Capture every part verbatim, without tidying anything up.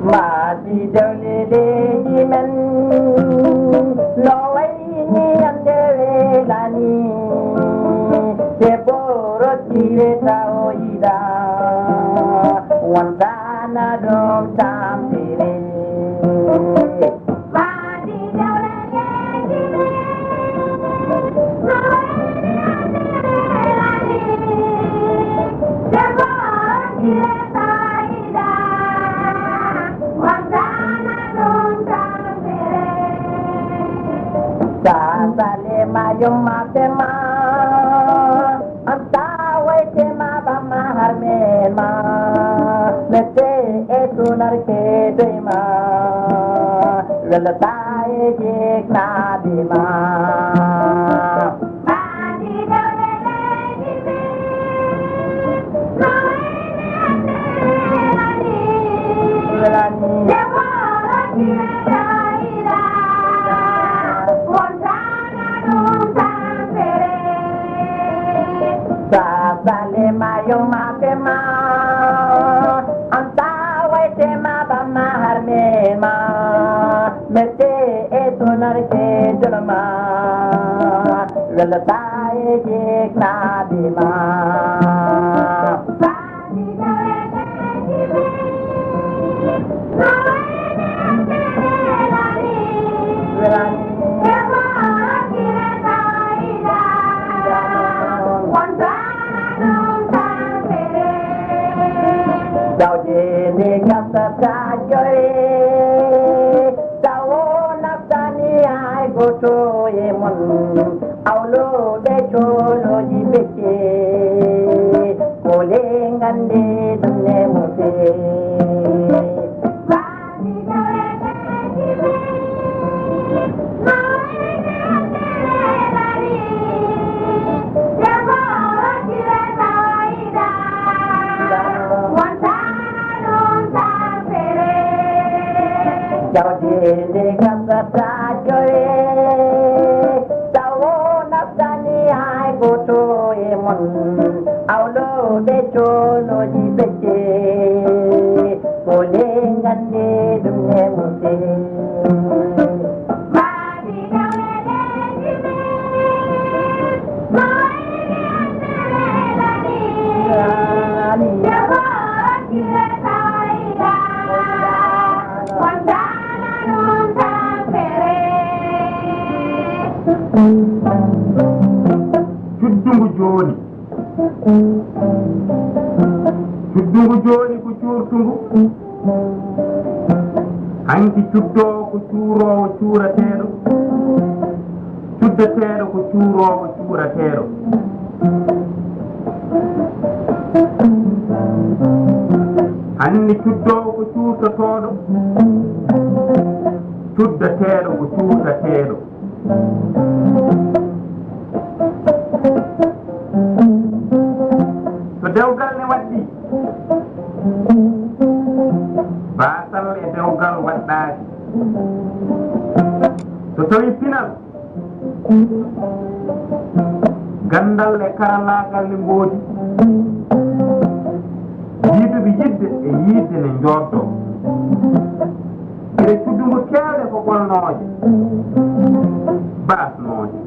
Mbaadi dewle leydi men, no wayni hannde welani, debbo rokkire tawoyɗa, wontana ɗum tampere. Sasale ma yumma pema, anta waite ma bama harme ma, mete e tunar ke dema, wala taye jek na bima. Sasale ma yumma pema, anta waite ma bama harme ma, mete e tunar ke dema, wala taye jek na bima. Jawdi ndi gasata joye, tawo naftani hay goto e mon, awloɓe coloji becce, kole gande ɗum ne mose. Jawdi ndi gasata joye, tawo naftani hay goto e mon, awloɓe coloji becce, kole gande ɗum ne mose. Cuddu ngu jooni. Cuddu ngu jooni ko cuurtu ngu. Hanki cuddo ko cuuroowo cuurateeɗo. Cuddateeɗo ko cuuroowo cuurateeɗo. Hanni cuddoowo ko cuurtotooɗo. Cuddateeɗo ko cuurtateeɗo. So dewgal ne waɗɗii, baasal e dewgal waɗɗaaki. So tawii pinal, ganndal e karallaagal ne ngoodi, yiɗuɓe yiɗde e yiɗde ne njooddoo. Ene cuddu ngu keewɗe ko ɓolnooje, baasnooje.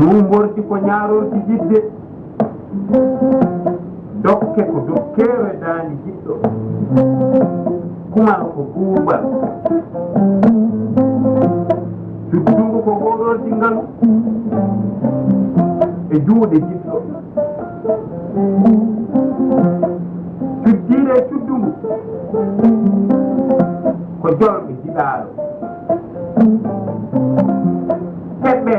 Ñuumbordi ko ñaarordi yiɗde, dokke ko dokkeere daande jiɗɗo, kumal ko guuɓal. Cuddu ngu ko goɗordi ngalu e juuɗe jiɗɗo. Cuddiiɗo e cuddu ngu ko jolɓe jiɗaaɗo. Heɓɓe,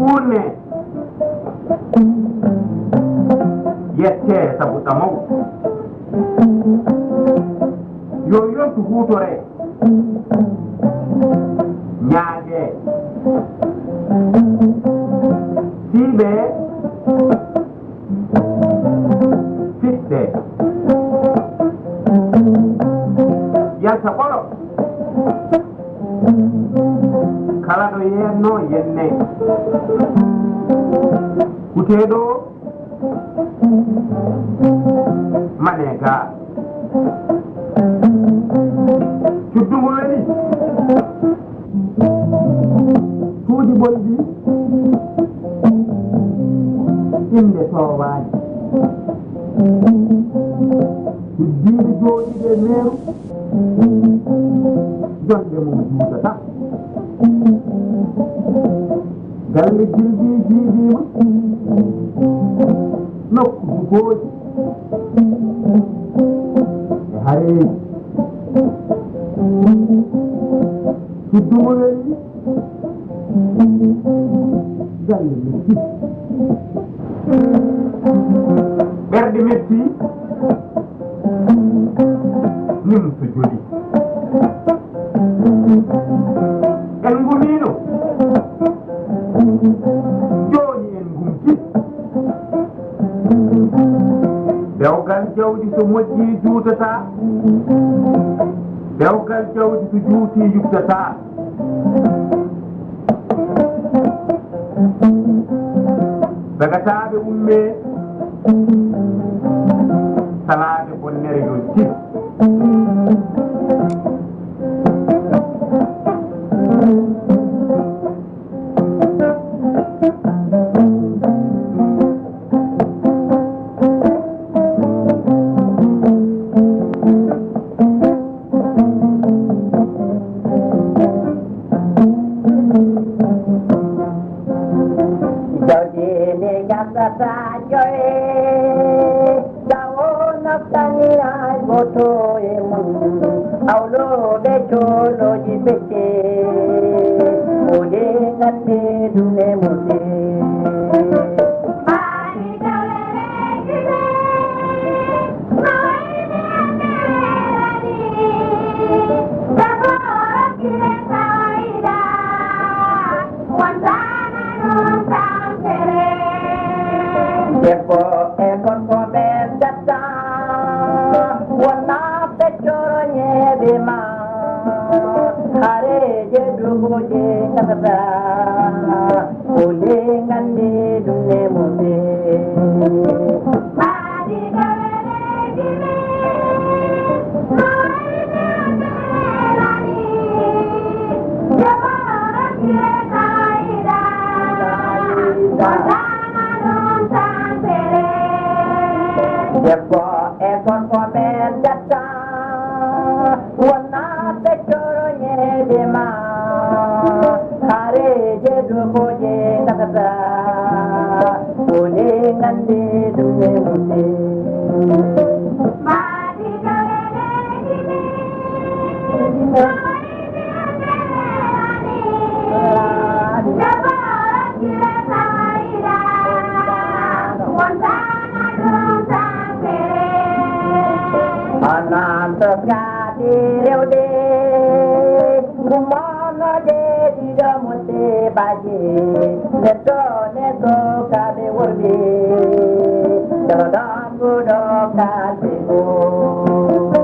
uurne, yette sabu ɗamaw. Yo yontu huutore. Ñaage. Siiɓe. Fiɓɓe. Yalta ɓolo. Kala ɗo yeenno yenne. Kuteeɗo mane ga. Cuddugo weli. Suuji bonɗi innde toowaani. Hiddiiɓe jooɗiiɓe e meeru, jonɗe mum juutata. Galle jirgi jiidiima, nokku dugooji e hareeji. Cuddugo weli. Galle metti. Ɓerɗe metti. Nimso joli. En ngumiino. Jooni en ngumti. Dewgal jawdi so moƴƴi juutata. Dewgal jawdi so juuti yubtata. Dagataaɓe ummee, salaade bonnere yonti. Jawdi ndi gasata joye, tawo naftani hay goto e mum. Awlooɓe coolooji becce, o de ngande ɗum e mum de. Debbo e gorko ɓen jatta, wonna feccoro ñeeɓe ma. Hareeje duguji ngatata, ko nde nganndi ɗum e mum de. Debbo e gorko ɓen jatta, wonna feccoro ñeeɓe ma. Hareeje duguji ngatata, ko nde nganndi ɗum e mum de. Onon sukaaɓe rewɓe, ngummono de ɗiɗo mutteɓaaji, neɗɗo ne sukaaɓe worɓe, joloɗon nguɗo kalbe goo.